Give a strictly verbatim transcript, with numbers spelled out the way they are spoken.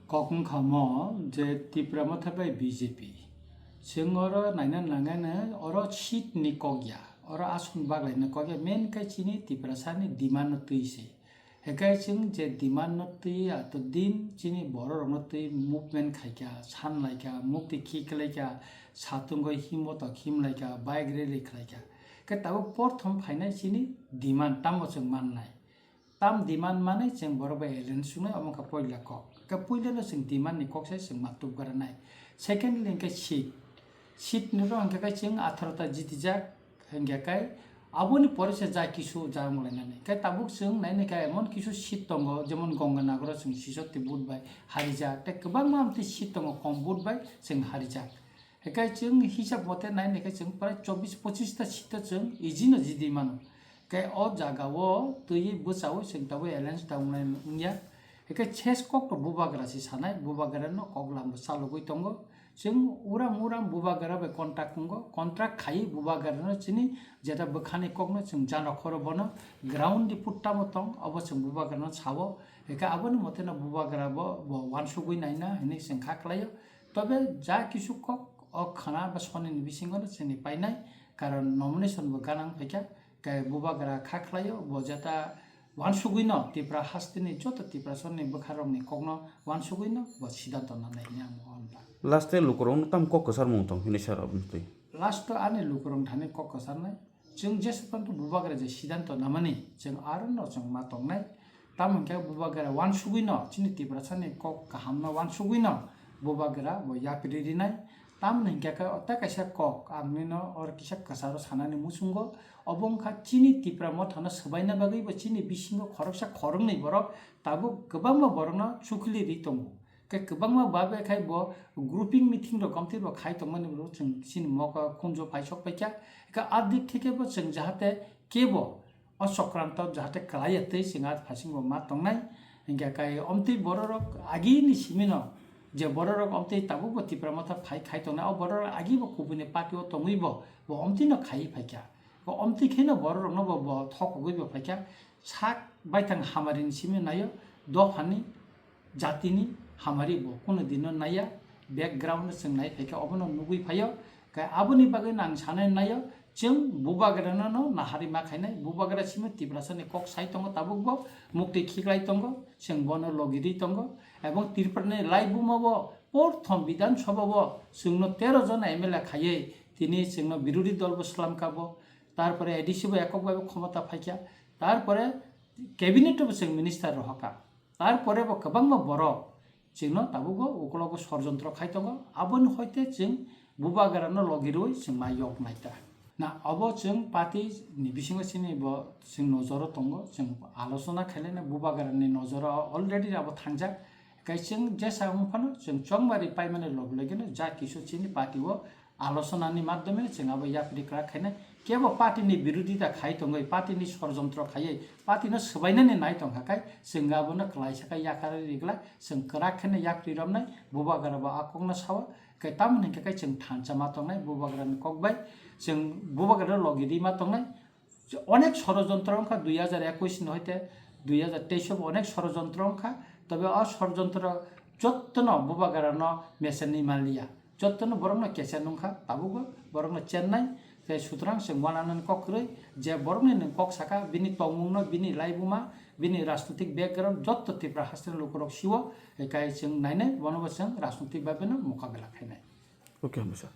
Kok wngkha omo je Tipra Motha bai B J P. Chwng oro naina nangani oro seat ni kok ya, oro ason baglaina kok ya, main khe chini Tiprasa ni demand no twi se. Hekai chwng je demand no twi ato din chini borok rok no twi movement khaikha, san laikha, mukti khiklaikha, satung bai himbo to khimlaikha, bike rally khlaikha. Khe tabuk porthom phainai chini demand tamo chwng mannai. Tam demand manwi chwng borok bai alliance wngnai, omo wngkha poila kok. Khe puila no chwng demand ni kok se chwng ma tubgara nai. Secondly hwnkhe seat. Seat ni ro hwnkhe khe chwng atharo ta jitijak hwnkhe khe aboni pore se ja kisu ja wnglainani. Khe tabuk chwng nainai khe emon kisu seat tongo, jemon Ganganagar o chwng sisok ti vote bai harijak. Tei kwbangma amtwi seat tongo kom vote bai chwng harijak. Hekai chwng hisab mote nai naikhe chwng prai chobbish pochish ta seat o chwng easy no jidi mano. Khe o jaga o twiwi bwchaui chwng tabuk alliance ta wngnai wngya. Hekai ses kok to bubagra se sanai, bubagra no kok lam bo chalogwi tongo. Chwng uram uram bubagra bai contract wngo, contract khaiwi bubagra no chini jeta bwkhani kok no chwng jano khoro bono ground report tamo tong obo chwng bubagra no sao. Hekai aboni mote no bubagra bo, bo wansugwi naina hinwi chwng kha khlaio. Tobe ja kisu kok o khana ba soni ni bisingo no chini painai, karon nomination bo ganang phaikha, khe bubagra kha khlaio, bo jeta wansugwi no Tipra hasteni joto Tiprasani bwkha rokni kokno wansugwi no bo sidanto nanai hwnwi ang o hwnba. Last e lukurokno tam kok kwcharmung tong hwnwi sar aboni twi. Last o ani lukurok thani kok kwcharnai, chwng jesa phano bubagra je sidanto namani chwng aro no chwng ma tongnai. Tamo hwnkhe bubagra wansugwi no chini Tiprasani kok kaham no wansugwi no bubagra bo yapri rinai. Tamoni hwnkhe khe o tei kaisa kok ang nini no or kisa kwcharo sanani muchungo, obo wngkha chini Tipra Mothano swbaina bagwi bo chini bisingo khoroksa khoroknwi borok tabuk kwbangma borokno chukhli ri tongo. Khe kwbangma babe khai bo grouping meeting rok omtwi bo khai tongmani bo chwng chini mokol khunju phai sok paikha. Khe a dik theke bo chwng jahate kebo o sokranto jahate kwlaiya tei chwng a phaisingbo ma tongnai. Hinkhe kai omtwi bororok agini simino je bororok omtwi tabukbo Tipra Motha phai khai tongnai, o bororok agibo kubuni party o tongwibo bo omtwino khaiwi phaikha. Bo omtwi kheno bororokno bo, bo thokogwi bo phaikha. Sak baithang hamarini simi naio, dophani jatini hamari bo kuno dino naiya, background no chwng nai phaikha obono nugwi phaio. Khe aboni bagwi no ang sanai naio, chwng bubagrano no nahari ma khainai, bubagra simi Tiprasani kok sai tongo tabukbo, muktwi khiklai tongo, chwng bono logi ri tongo, ebong Tripurani laibuma bo porthom Bidhan Sabha bo chwngno tero jona M L A khaiwi tini chwngno birodhi dol bo swlamkha bo, tarpore A D C bo ekok bai bo khomota phaikha, tarpore cabinet o bo chwng minister rohorkha. Tarpore bo kwbangma borok chwngno tabukbo ukologo sorjontro khai tongo, aboni hoite chwng bubagrano logi rwui chwng ma yok naita. Na obo chwng party ni bisingo chini bo chwng nojoro tongo, chwng alochona khailai na bubagrani nojoro already abo thangjak. Kai chwng jesa wng phano chwng chongmari paimani log logino ja kisu chini party o alochona ni madhyome chwng abo yapri kwrak khainai. Kebo party ni birodhita khai tongwi, party ni sorjontro khaiwi, party no swbainani nai tongkha kai chwng abono kwlaisa khe yakarwi rigla, chwng kwrak kheno yapri romnai, bubagra bo a kokno sao, khe tamoni hinkhe kai chwng thansa ma tongnai, bubagra ni kok bai chwng bubagra logi ri ma tongnai. Onek sorojontro wngkha dui hajar ekwis ni hoite dui hajar teis o bo onek sorojontro wngkha, tobe o sorojontro jottono bubagrano mesenwi manliya. Jottono borokno kecha nungkha, tabukbo borokno chennai, tei sutrang chwng uananani kok kwrwi, je borokni nwng kok saka, bini tongmungno, bini laibuma, bini rajnotik background, jotto Tripura hasteni lukurok sio, kai chwng nainai, bonobo chwng rajnotik babino mokabela khainai. Okay, hambai sir.